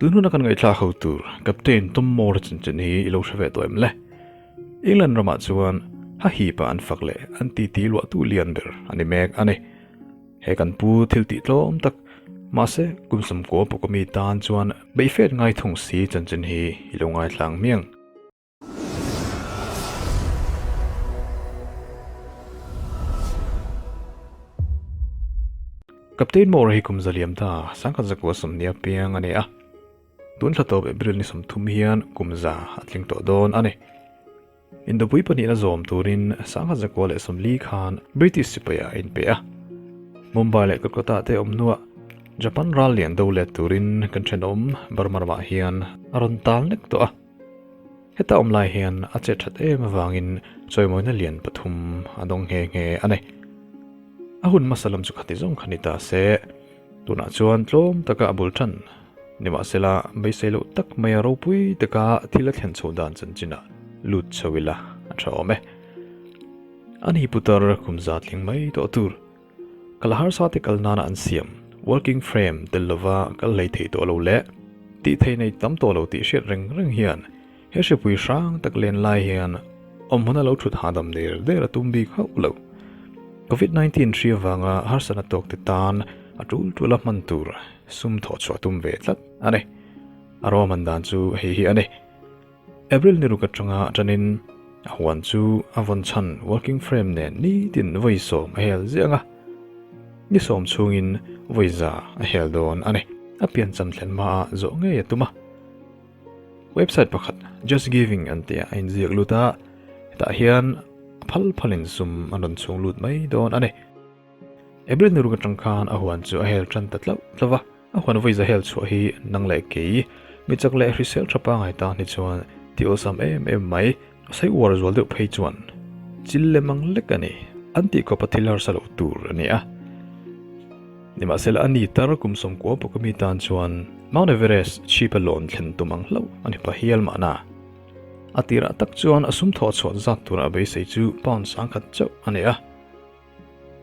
Tun huna kan ngaihthlak ho tur Captain Tom Moore chanchin hi i lo hre ve tawh em le? England ramah chuan ha hipa an fak leh an titi luahtu lian ber a ni mek a ni. He kan pu thil tih tlawm tak, mahse kum sawmkua pawh ka mi tan chuan beihfet ngai thung si chanchin hi i lo ngaithlang miang. Captain Moore hi kum zaliam ta sangkhat zakua sawmhnih apiang a ni a. Tun thla tawp April ni 30 hian kum za a tling tawh dawn a ni. Indopui pahnihna zawm turin sangkhat zakua leh 40 khan British sipai ah a inpe a. Mumbai leh Kolkata te awm hnuah Japan ral lian do let turin kan thenawm Burma ramah hian a rawn tal nek tawh a. Heta awm lai hian a che that em avangin chawimawina lian pathum a dawng nghe nghe a ni. A hun hmasa lam chu khati zawng kha ni ta se, tunah chuan tlawm taka a bul tan. Nimahsela, beisei loh tak maia ropui taka thil a thlen chho dan chanchinah lut chho ila a tha awm e. Ani putar kum za tling mai tawh tur. Kal harsa te kal nana an siam working frame tel lova kal hlei thei tawh lo leh tih thei nei tam tawh lo tih hriat reng reng hian he hripui hrang tak len lai hian awm hmuna lo thut hahdam der der a tum bik hauh lo. Covid 19 hri avanga harsatna tawk te tan a tul tul a hman tur sum thawh chhuah tum ve tlat a ni. A ruahman dan chu hei hi a ni. April ni ruk atanga tanin a huan chu a vawn chhan working frame nen nitin vawi sawm a hel ziang a, ni sawm chhungin vawi za a hel dawn a ni. A piancham thlen hmaah zawh ngei a tum a. Website pakhat Just Giving an tih ah a inziak lut a, hetah hian a phal phalin sum an rawn chhung lut mai dawn a ni. April ni ruk atang khan a huan chu a hel tan ta tlauh tlauh a. A huan vawi za hel chhuah hi nang leh kei, mi chak leh hrisel tha pangai tan hi chuan ti awlsam em em mai, a sawi uar zual deuh phei chuan chil lem ang lek a ni. An tih kawpa thil harsa loh tur a ni a. Nimahsela a ni tar kum 90 pawh ka mi tan chuan Mount Everest chhipa lawn thlen tum ang hlauh a ni pa hial mahna. A tirah tak chuan a sum thawh chhuah zat tura a beisei chu pound 10,000 chauh a ni a.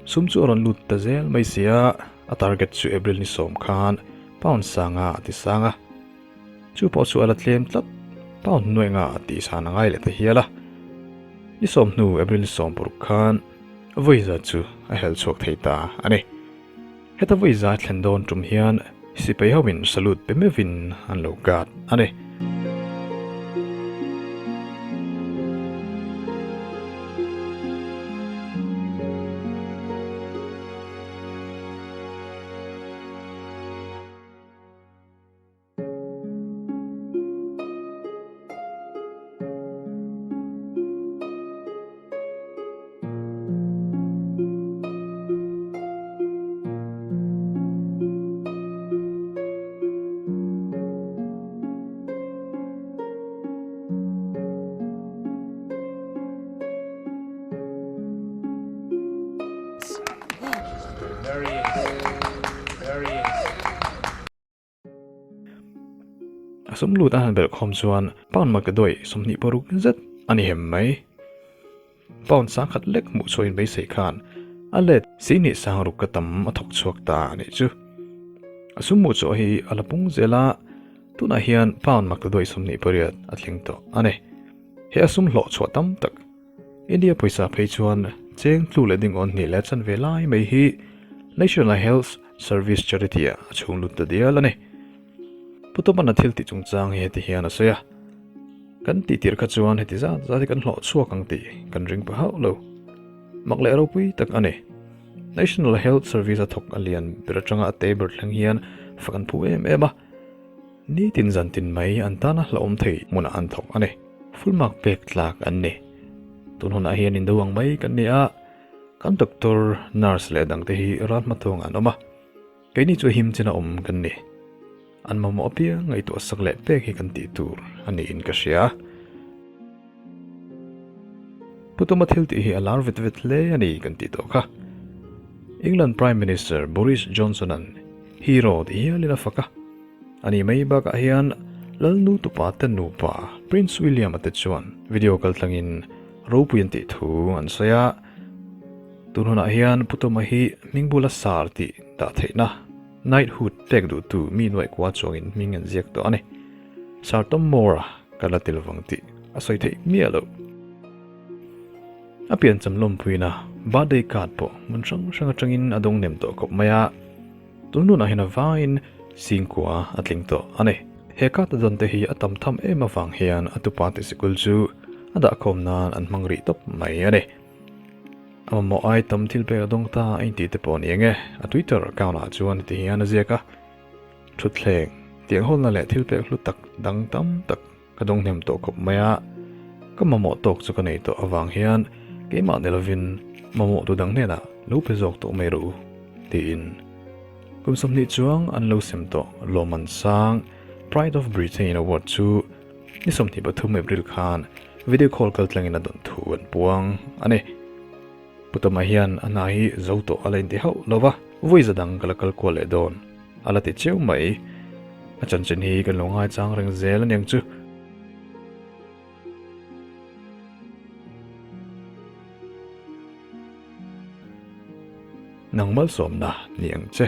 Sum chu a rawn lut ta zel mai sia, a target chu April ni sawm khan pound sanga a ti sang a. Chu pawh chu a la tlem tlat, pound nuaih nga a tih san a ngai leh ta hial a. Ni sawm hnu April ni sawm paruk khan vawiza chu a hel chhuak thei ta a ni. Heta vawiza thlen dawn tum hian sipai hoin salute pe meuhin an lo guard a ni. A sum lut a han belh khawm chuan pound makadawih 26 zet a ni hem mai. Pound 10,000 lek hmuh chhuahin beisei khan a let sihnih sang ruk ka tam a thawk chhuak ta a nih chu. A sum hmuh chhuah hi a la pung zel a, tunah hian pound makadawih 28 a thleng tawh a ni. He a sum hlawh chhuah tam tak India pawisa phei chuan cheng tlu leh ding awn hnih leh chan ve lai mai hi National Health Service Charity ah a chhung lut ta dial a ni. Pu Tawmana thil tih chungchang hi heti hian a sawi a, Kan tih tir kha chuan heti zat zat hi kan hlawh chhuak ang tih kan ring pah hauh lo. Mak leh ropui tak a ni. National Health Service a thawk a lian ber atanga a te ber thleng hian fak an phu em em a. Nitin zantin mai an tana hlauhawm thei hmunah an thawk a ni. Full mark pek tlak an ni. Tun hunah hian indo ang mai kan ni a, kan doctor, nurse leh dangte hi ral hmatawng an awm a, keini chu him china awm kan ni. An mamawh apiang ngaihtuah sak leh pek hi kan tih tur a niin ka hria. Pu Tuma thil tih hi a lar vet vet hle a ni kan tih tawh kha. England Prime Minister Boris Johnson-a'n hero ti hialin a fak a. Ani mai bakah hian Lalnu tupa te nupa Prince William-a te chuan video kaltlangin ropui an tih thu an sawi a. Tun hunah hian Pu Tuma hi hming bula sar tih dah theihna. Knighthood pek duhtu mi nuaihkua chuangin hming an ziak tawh a ni. Sir Tom Moore-a ka la tel vang tih a sawi theih miah loh. A piancham lawmpuina birthday card pawh hmun hrang hrang atangin a dawng nem tawh khawp mai a, tun hunah hian a vangin singkua a tling tawh a ni. He card a dawn te hi a tam tham em avang hian a tupa te sikul chu a dahkhawm nan an hmang rih tawp mai a ni. A mamawh ai tam thil pek a dawng ta a intih te pawh a ni ang e. A Twitter account ah chuan heti hian a ziak a, Thutthleng, tianghawlna leh thil pek hlu tak dang tam tak ka dawng hnem tawh khawp mai a, ka mamawh tawk chu ka nei tawh avang hian keimah ni lovin mamawh tu dang hnenah lo pe zawk tawh mai rawh u, tiin. Kum 20 chuang an lo sem tawh lawmman sang Pride of Britain Award chu Ni 23 April khan video call kal tlangin a dawn thu an puang a ni. Pu Tama hian a hna hi zo tawh a la inti hauh lo va, vawi za dang ka la kal kual leh dawn a la ti cheu mai. A chanchin hi kan lo ngaichang reng zel aniang chu. Nang malsawmna ni ang che.